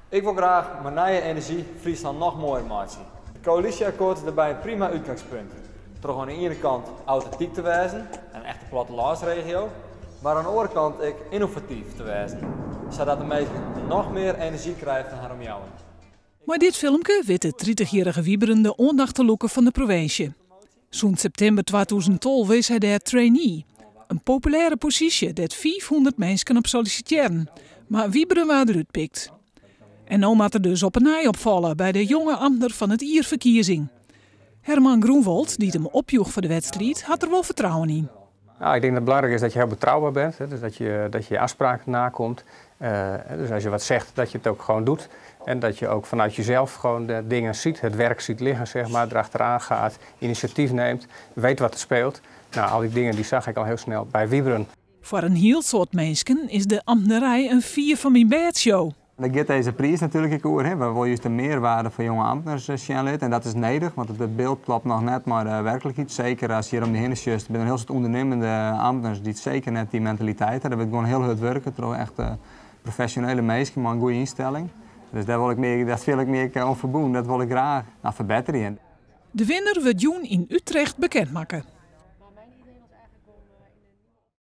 Ik wol graach mei nije enerzjy Fryslân noch moaier meitsje. It koälysje-akkoart is dêrby in prima útgangspunt. Troch oan de iene kant autentyk te wêzen, in echte plattelânsregio, mar oan de oare kant ek ynnovatyf te wêzen, sadat de minsken noch mear enerzjy krije fan har omjouwing. Mei dit filmke wit de tritichjierrige Wieberen de oandacht te lûken fan de provinsje. Sûnt septimber 2012 is hy dêr trainee. In populêre posysje dêr't 500 minsken op sollisitearren. Mar Wieberen waard derút pikt. En no moat er dus op 'e nij opfalle by de jonge amtner fan it jier-ferkiezing. Herman Groenwold, dy't him opjoech foar de wedstriid, hat der wol fertrouwen yn. Nou, ik denk dat het belangrijk is dat je heel betrouwbaar bent. Hè, dus dat je je afspraken nakomt. Dus als je wat zegt, dat je het ook gewoon doet. En dat je ook vanuit jezelf gewoon de dingen ziet, het werk ziet liggen, zeg maar, erachteraan gaat, initiatief neemt, weet wat er speelt. Nou, al die dingen die zag ik al heel snel bij Wieberen. Foar in hiel soad minsken is de amtnerij in fier fan myn bêdshow. Dêr giet dizze priis natuerlik ek oer. Hè. We wolle just de mearwearde foar jonge amtners sjen litte. En dat is nedich, want it byld kloppet noch net mei de werklikheid. Seker ast hjir om dy hinne sjochst, binne der in hiel soad ûndernimmende amtners dy't seker net dy mentaliteit ha. Der wurdt gewoan hiel hurd wurke troch echt profesjonele minsken mei in goede ynstelling. Dus dêr wol ik my, dat fiel ik my ek oan ferbûn. Dat wol ik graach ferbetterje. De winner wurdt jûn yn Utrecht bekend makke.